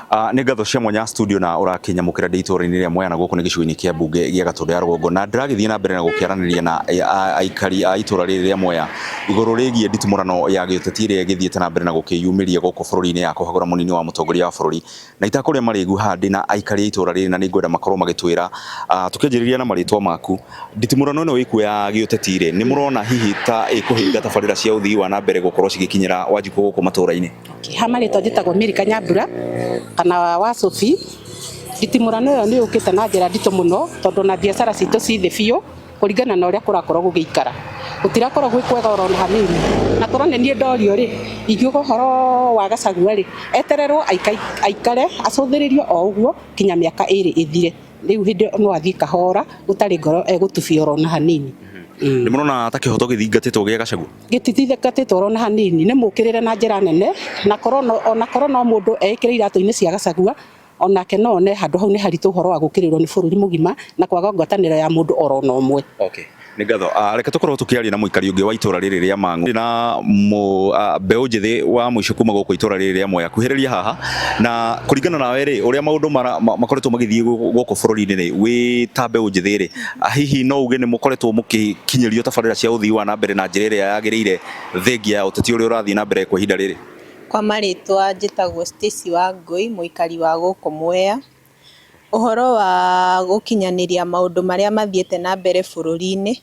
Nĩ ngatho cia mwanya studio na ũrakĩnyamũkĩra ndĩ itũũra-inĩ rĩa Mwea na gũkũ nĩ gĩcigo-inĩ kĩa mbunge gĩa Gatũndũ ya Rũgongo, na ndĩragĩthiĩ na mbere na gũkĩaranĩria na aikari a itũũra rĩrĩ rĩa Mwea igũrũ rĩgiĩ nditimũrano ya gĩũteti ĩrĩa ĩgĩthiĩte na mbere na gũkĩyumĩria gũkũ bũrũri-inĩ ya kũhagũra mũnini wa mũtongoria wa bũrũri. Na itakũrĩa marĩgu haha ndĩ na aikari a itũũra rĩrĩ na nĩ ngwenda makorwo magĩtwĩra, tũkĩanjĩrĩria na marĩtwa maku, nditimũrano ĩno ĩkuo ya gĩũteti rĩ, nĩ mũrona hihi ta ĩkũhĩnga tabarĩra cia ũthii wa na mbere gũkorwo cigĩkinyĩra Wanjikũ gũkũ matũũra-inĩ? Ha marĩtwa njĩtagwo Mary Kanyambura kana wa Sophie. Nditimũrano ĩyo nĩ yũkĩte na njĩra nditũ mũno tondũ ona biacara citũ ci thĩ biũ kũringana na ũrĩa kũrakorwo gũgĩikara. Gũtirakorwo gwĩ kwega oro na hanini. Na korwo nĩ niĩ ndorio rĩ, ingiuga ũhoro wa Gachagua rĩ, etererwo aikare acũthĩrĩrio o ũguo nginya mĩaka ĩrĩ ĩthire. Rĩu hĩndĩ ĩyo no athiĩ kahora gũtarĩ ngoro egũtubia oro na hanini. Nĩ mũrona ta kĩhoto gĩthingatĩtwo gĩa Gachagua? Gĩtithingatĩtwo oro na hanini, nĩ mũkĩrĩre na njĩra nene, na korwo no, ona korwo no mũndũ eĩkĩre iratũ-inĩ cia Gachagua, onake no one handũ hau nĩ haritũ ũhoro wa gũkĩrĩrwo nĩ bũrũri mũgima na kwaga ngwatanĩro ya mũndũ oro na ũmwe. Okay. Nĩ ngatho. Reke tũkorwo tũkĩaria na mũikari ũngĩ wa itũra rĩrĩ rĩa Mang'u na mbeũ njĩthĩ wa mũico kuma gũkũ itũra rĩrĩ rĩa Mwea. Kuhĩrĩria haha na kũringana nawe rĩ, ũrĩa maũndũ makoretwo magĩthiĩ gũkũ bũrũri-inĩ rĩ, wĩ ta mbeũ njĩthĩ rĩ, hihi no uge nĩ mũkoretwo mũgĩkinyĩrio tabarĩra cia ũthii wa na mbere na njĩra ĩrĩa yagĩrĩire thengia ya ũteti ũrĩa ũrathiĩ na mbere kwa ihinda rĩrĩ? Kwa marĩtwa njĩtagwo Stacy Wangũi, mũikari wa gũkũ Mwea. Ũhoro wa gũkinyanĩria maũndũ marĩa mathiĩte na mbere bũrũri-inĩ,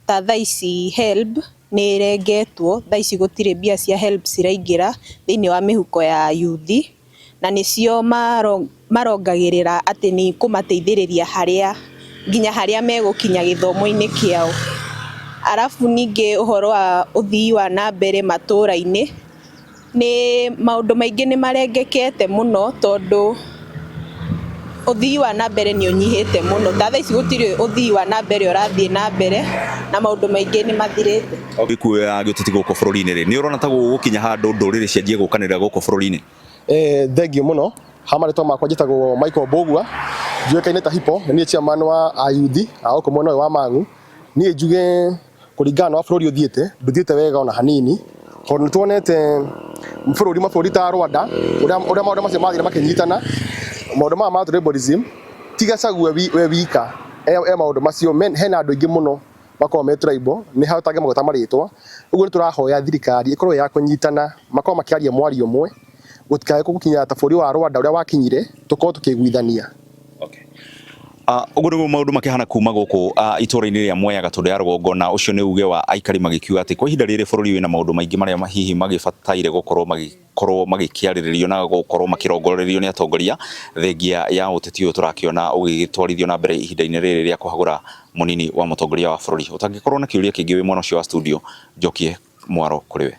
ta thaa ici HELB nĩ ĩrengetwo, thaa ici gũtirĩ mbia cia HELB ciraingĩra thĩiniĩ wa mĩhuko ya yuthi, na nĩcio marongagĩrĩra atĩ nĩ ikũmateithĩrĩria harĩa, nginya harĩa megũkinya gĩthomo-inĩ kĩao. Arabu ningĩ ũhoro wa ũthii wa na mbere matũra-inĩ, Nĩ maũndũ maingĩ nĩ marengekete mũno tondũ ũthii wa na mbere nĩ ũnyihĩte mũno. Ta thaa ici gũtirĩ ũthii wa na mbere ũrathiĩ na mbere na maũndũ maingĩ nĩ mathirĩte. Gĩkuũ ya gĩũteti gũkũ bũrũri-inĩ rĩ, nĩ ũrona ta gũgũkinya handũ ndũrĩrĩ cianjie gũkanĩrĩra gũkũ bũrũri-inĩ? Thengiũ mũno, ha marĩtwa makwa njĩtagwo Michael Mbũgua, njũĩkaine ta Hippo, nĩ niĩ chairman wa ayuthi a gũkũ mwena ũyũ wa Mang'u. Niĩ njuge kũringana na bũrũri ũthiĩte, ndũthiĩte wega ona hanini, tondũ nĩ tuonete bũrũri mabũrũri ta Rwanda, ũrĩa ũrĩa maũndũ macio mathire makĩnyitana, maũndũ maya ma tribalism, ti Gachagua we wika e maũndũ macio, hena andũ aingĩ mũno makoragwo me tribal, nĩ hau ũtangĩmagweta marĩtwa, ũguo nĩ tũrahoya thirikari ĩkorwo ĩ ya kũnyitana, makorwo makĩaria mwario ũmwe, gũtikae gũkinya ta bũrũri wa Rwanda ũrĩa wakinyire, tũkorwo tũkĩiguithania. Okay. Ũguo nĩguo maũndũ makĩhana kuma gũkũ itũũra-inĩ rĩa Mwea Gatũndũ ya Rũgongo, na ũcio nĩ uge wa aikari magĩkiuga atĩ kwa ihinda rĩrĩ bũrũri wĩna maũndũ maingĩ marĩa hihi magĩbataire gũkorwo magĩkorwo magĩkĩarĩrĩrio na gũkorwo makĩrongorerio nĩ atongoria thengia ya ũteti ũyũ tũrakĩona ũgĩgĩtwarithio na mbere ihinda-inĩ rĩrĩ rĩa kũhagũra mũnini wa mũtongoria wa bũrũri. Ũtangĩkorwo na kĩũria kĩngĩ wĩ mwena ũcio wa studio, njokie mwaro kũrĩ we.